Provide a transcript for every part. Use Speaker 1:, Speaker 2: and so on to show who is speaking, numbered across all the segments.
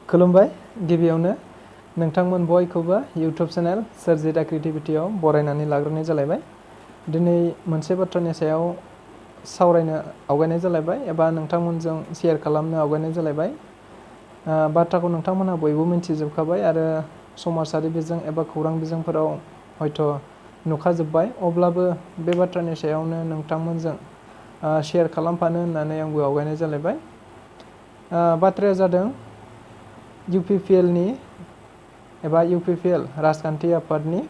Speaker 1: खुलुमबाय गिबियावनो नोंथांमोन बयखौबो इउट्यूब चेनेल स्वrji The Creativityआव बरायनानै लाग्रोनाय जालायबाय। दिनै मोनसे बाथ्रानि सायाव सावरायनो आवगायनाय जालायबाय एबा नोंथांमोनजों शेयार खालामनो आवगायनाय जालायबाय। बाथ्राखौ नोंथांमोनहा बयबो मिन्थिजोबखाबाय आरो समाजारि बिजों एबा खौरां बिजोंफोराव हयथ' नुखाजोबबाय, अब्लाबो बे बाथ्रानि सायावनो नोंथांमोनजों शेयार खालामफानो होननानै आंबो आवगायनाय जालायबाय। बाथ्राया जादों UPPLनि एबा UPPL राजखान्थि आफादनि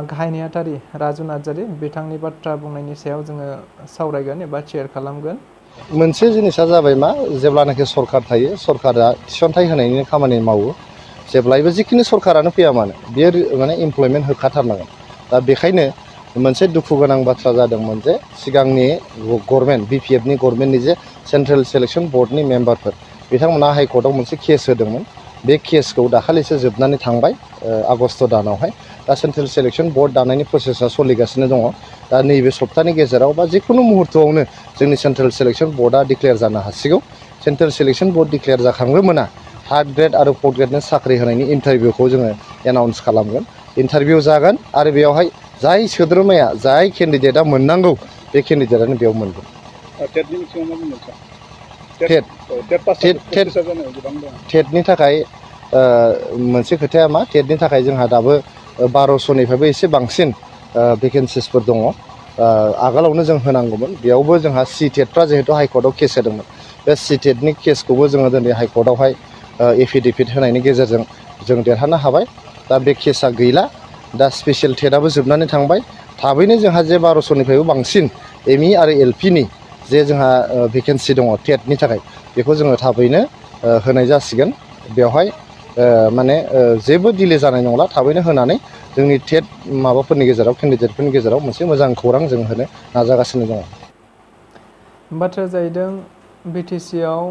Speaker 1: गाहाय नेहाथारि राजु नार्जारी बिथांनि बाथ्रा बुंनायनि सायाव जोङो सावरायगोन एबा शेयार खालामगोन।
Speaker 2: मोनसे जिनिसा जाबाय मा, जेब्लानाखि सरकार थायो, सरकारा थिसनथाइ होनायनि खामानि मावो। जेब्लायबो जिखिनि सरकारानो फैया मानो बियो माने इमप्लयमेन्ट होखाथारनांगोन। दा बेखायनो मोनसे दुखु गोनां बाथ्रा जादोंमोन जे सिगांनि गभर्नमेन्ट BPFनि गभर्नमेन्टनि जे सेन्ट्रेल सिलेक्सन बर्डनि मेम्बारफोर बिथांमोना हाइकर्टआव मोनसे केस होदोंमोन। बे केसखौ दाखालिसो जोबनानै थांबाय आगस्ट दानावहाय। दा सेन्ट्रेल सिलेक्सन बर्ड दानायनि प्रसेसा सोलिगासिनो दङ। दा नैबे सप्तानि गेजेराव बा जिखुनु मुहुर्तआवनो जोंनि सेन्ट्रेल सिलेक्सन बर्डआ डिक्लेयार जानो हासिगौ। सेन्ट्रेल सिलेक्सन बर्ड डिक्लेयार जाखांग्रोमोना थार्ड ग्रेड आरो फर्थ ग्रेडनि साख्रि होनायनि इन्टारभिउखौ जोङो एनाउन्स खालामगोन। इन्टारभिउ जागोन आरो बेयावहाय जाय सोद्रोमाया जाय केन्डिडेटआ मोननांगौ बे केन्डिडेटआनो बेयाव मोनगोन। टेटनि थाखाय मोनसे खोथाया मा, टेटनि थाखाय जोंहा दाबो 1200निफ्रायबो एसे बांसिन भेकेन्सिसफोर दङ। आगोलावनो जों होनांगौमोन। बेयावबो जोंहा टेटफ्रा जिहेतु हाइकर्टआव केस होदोंमोन, बे टेटनि केसखौबो जोङो दिनै हाइकर्टआवहाय एफिडेभिट होनायनि गेजेरजों जों देरहानो हाबाय। दा बे केसा गैला। दा स्पेसियेल टेटआबो जोबनानै थांबाय। थाबैनो जोंहा जे 1200निफ्रायबो बांसिन ME आरो LPनि जे जोंहा भेकेन्सि दङ टेटनि थाखाय, बेखौ जोङो थाबैनो होनाय जासिगोन। बेवहाय माने जेबो डिले जानाय नंला। थाबैनो होनानै जोंनि टेट माबाफोरनि गेजेराव केन्डिडेटफोरनि गेजेराव मोनसे मोजां खौरां जों होनो नाजागासिनो दङ।
Speaker 1: बाथ्राया जाहैदों BTCआव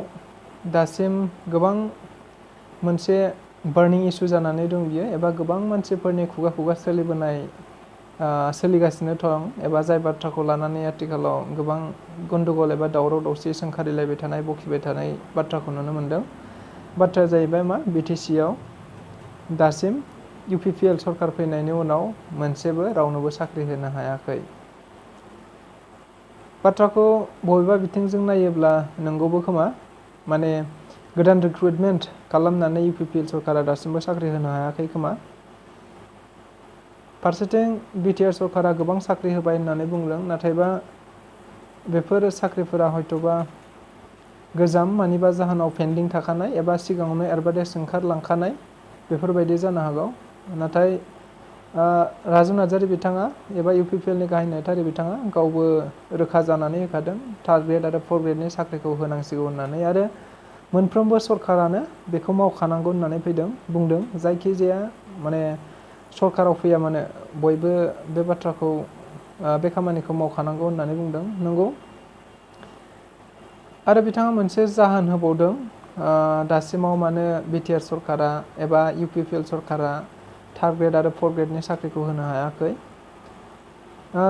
Speaker 1: दासिम गोबां मोनसे बार्निं इस्यु जानानै दं बियो, एबा गोबां मानसिफोरनि खुगा खुगा सोलिगासिनो दं, एबा जाय बाथ्राखौ लानानै आथिखालाव गोबां गन्दगल एबा दावराव दावसि सोंखारिलायबाय थानाय, बखिबाय थानाय बाथ्राखौ नुनो मोनदों। बाथ्राया जाहैबाय मा, BTCआव दासिम UPPL सरकार फैनायनि उनाव मोनसेबो रावनोबो साख्रि होनो हायाखै। बाथ्राखौ बबेबा बिथिंजों नायोब्ला नंगौबो खोमा, माने गोदान रिक्रुटमेन्ट खालामनानै UPPL सरकारा दासिमबो साख्रि होनो हायाखै खोमा। फारसेथिं BTR सरकारा गोबां साख्रि होबाय होननानै बुंदों, नाथायबा बेफोर साख्रिफोरा हयथ'बा गोजाम मानिबा जाहोनाव पेन्डिं थाखानाय एबा सिगाङावनो एडभार्टाइज ओंखारलांखानाय बेफोरबायदि जानो हागौ। नाथाय राजु नार्जारी बिथाङा एबा UPPLनि गाहाय नेहाथारि बिथाङा गावबो रोखा जानानै होखादों थार्ड ग्रेड आरो फर्थ ग्रेडनि साख्रिखौ होनांसिगौ होननानै, आरो मोनफ्रोमबो सरकारानो बेखौ मावखानांगौ होननानै बुंदों। जायखिजाया माने सरकाराव फैया मानो बयबो बे बाथ्राखौ बे खामानिखौ मावखानांगौ होननानै बुंदों। नंगौ। आरो बिथाङा मोनसे जाहोन होबावदों, दासिमाव मानो BTR सरकारा एबा UPPL सरकारा थार्ड ग्रेड आरो फर्थ ग्रेडनि साख्रिखौ होनो हायाखै।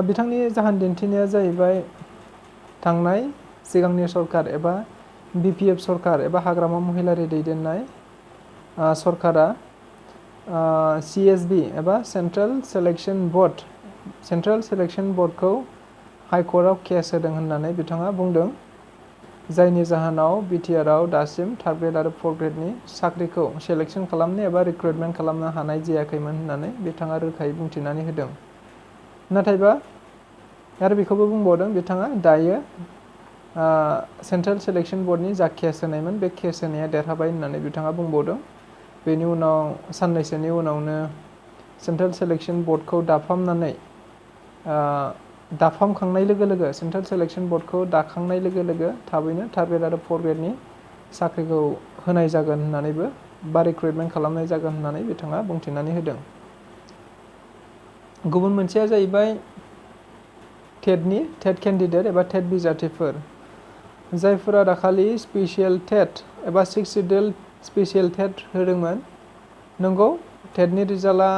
Speaker 1: बिथांनि जाहोन दिन्थिनाया जाहैबाय, थांनाय सिगांनि सरकार एबा BPF सरकार एबा हाग्रामा महिलारि दैदेननाय सरकारा CSB एबा सेन्ट्रेल सिलेक्सन बर्डखौ हाइकर्टआव केस होदों होननानै बिथाङा बुंदों, जायनि जाहोनाव BTRआव दासिम थार्ड ग्रेड आरो फर्थ ग्रेडनि साख्रिखौ सेलेक्सन खालामनो एबा रिक्रुटमेन्ट खालामनो हानाय जायाखैमोन होननानै बिथाङा रोखायै बुंथिनानै होदों। नाथायबा आरो बेखौबो बुंबावदों बिथाङा, दायो सेन्ट्रेल सिलेक्सन बर्डनि जा केस होनायमोन बे केस होनाया देरहाबाय होननानै बिथाङा बुंबावदों। बेनि उनाव साननैसोनि उनावनो सेन्ट्रेल सिलेक्सन बर्डखौ दाफामखांनाय लोगो लोगो सेन्ट्रेल सिलेक्सन बर्डखौ दाखांनाय लोगो लोगो थाबैनो थार्ड ग्रेड आरो फर्थ ग्रेडनि साख्रिखौ होनाय जागोन होननानैबो बा रिक्रुटमेन्ट खालामनाय जागोन होननानै बिथाङा बुंथिनानै होदों। गुबुन मोनसेया जाहैबाय टेट केन्डिडेट एबा टेट बिजाथिफोर, जायफोरा दाखालि स्पेसियेल टेट एबा 6 सिडिउल स्पेसियेल टेट होदोंमोन। नंगौ, टेटनि रिजाल्टआ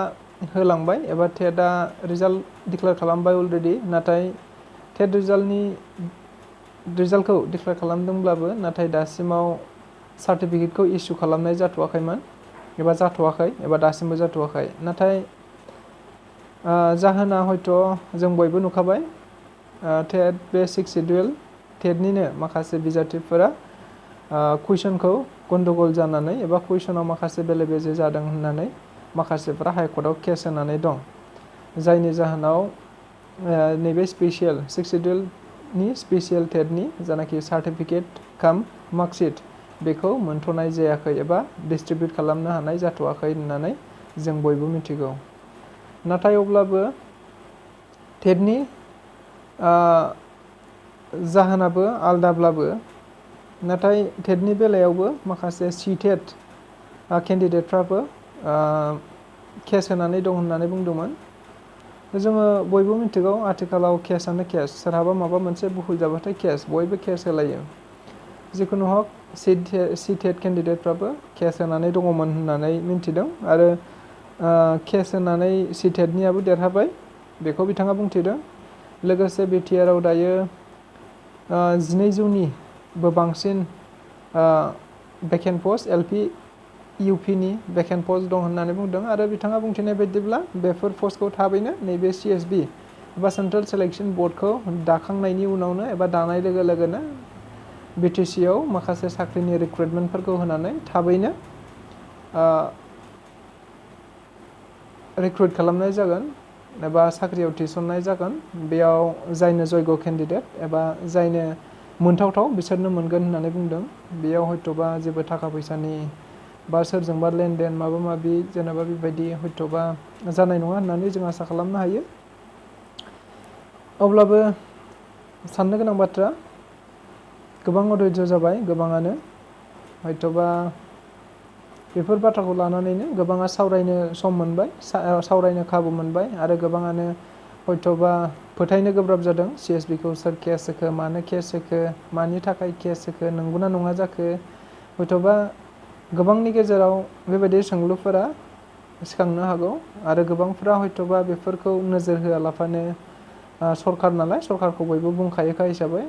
Speaker 1: होलांबाय एबा टेटआ रिजाल्ट डिक्लेयार खालामबाय अलरेडि, नाथाय टेट रिजाल्टखौ डिक्लेयार खालामदोंब्लाबो नाथाय दासिमाव सार्टिफिकेटखौ इसु खालामनाय जाथ'वाखैमोन एबा जाथ'वाखै एबा दासिमबो जाथ'वाखै। नाथाय जाहोना हयथ' जों बयबो नुखाबाय टेट बे 6th शेड्युल टेटनिनो माखासे बिजाथिफोरा कुइसनखौ गन्दगल जानानै एबा कुइसनाव माखासे बेले बेजे जादों होननानै माखासेफ्रा हाइकर्टआव केस होनानै दं, जायनि जाहोनाव नैबे स्पेसियेल 6th शेड्युलनि स्पेसियेल टेटनि जानाखि सार्टिफिकेट काम मार्कशीट बेखौ मोनथ'नाय जायाखै एबा डिस्ट्रिबिउट खालामनो हानाय जाथ'वाखै होननानै जों बयबो मिथिगौ। नाथाय अब्लाबो टेटनि जाहोनाबो आलदाब्लाबो नाथाय टेटनि बेलायावबो माखासे टेट केन्डिडेटफ्राबो केस होनानै दं होननानै बुंदोंमोन। जोङो बयबो मिथिगौ आथिखालाव केसआनो केस, सोरहाबा माबा मोनसे भुल जाबाथाय केस, बयबो केस होलायो। जिखुनु हक टेट केन्डिडेटफ्राबो केस होनानै दङमोन होननानै मिन्थिदों आरो केस होनानै टेटनियाबो देरहाबाय बेखौ बिथाङा बुंथिदों। लोगोसे बिटिआरआव दायो 1200निबो बांसिन भेकेन्ट पस्ट एलपि इउपिनि भेकेन्ट पस्ट दं होननानै बुंदों आरो बिथाङा बुंथिनाय बायदिब्ला बेफोर पस्टखौ थाबैनो नैबे सिएसबि एबा सेन्ट्रेल सिलेक्शन बर्डखौ दाखांनायनि उनावनो एबा दानाय लोगो लोगोनो बिटिसिआव माखासे साख्रिनि रिक्रुटमेन्टफोरखौ होनानै थाबैनो रिक्रुट खालामनाय जागोन एबा साख्रियाव थिसननाय जागोन। बेयाव जायनो जयग केन्डिडेट एबा जायनो मोनथावथाव बिसोरनो मोनगोन होननानै बुंदों। बेयाव हयथ'बा जेबो थाखा फैसानि बा सोरजोंबा लेनदेन माबा माबि जेनेबा बेबायदि हयथ'बा जानाय नङा होननानै जों आसा खालामनो हायो। अब्लाबो साननो गोनां बाथ्रा, गोबां अधैर्य जाबाय गोबाङानो, हयथ'बा बेफोर बाथ्राखौ लानानैनो गोबाङा सावरायनो सम मोनबाय, सावरायनो खाबु मोनबाय आरो गोबाङानो हयथ'बा फोथायनो गोब्राब जादों सिएसबिखौ सोर केस होखो, मानो केस होखो, मानि थाखाय केस होखो, नंगौना नङा जाखो। हयथ'बा गोबांनि गेजेराव बेबायदि सोंलुफोरा सिखांनो हागौ आरो गोबांफोरा हयथ'बा बेफोरखौ नोजोर होआलाफानो सरखार नालाय सरखारखौ बयबो बुंखायोखा हिसाबै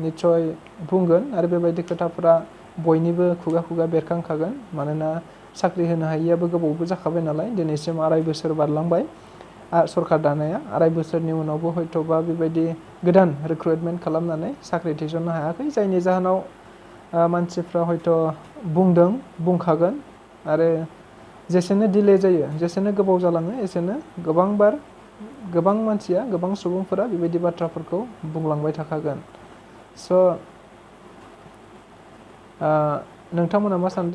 Speaker 1: निस्सय बुंगोन आरो बेबायदि खोथाफोरा बयनिबो खुगा खुगा बेरखांखागोन। मानोना साख्रि होनो हायियाबो गोबावबो जाखाबाय नालाय, दिनैसिम 2.5 बोसोर बारलांबाय सरखार दानाया, 2.5 बोसोरनि उनावबो हयथ'बा बेबायदि गोदान रिक्रुटमेन्ट खालामनानै साख्रि थिसननो हायाखै, जायनि जाहोनाव मानसिफ्रा हयथ' बुंदों, बुंखागोन आरो जेसेनो डिले जायो, जेसेनो गोबाव जालाङो एसेनो गोबां मानसिया, गोबां सुबुंफोरा बेबायदि बाथ्राफोरखौ बुंलांबाय थाखागोन। स' नोंथांमोना मा सानदों?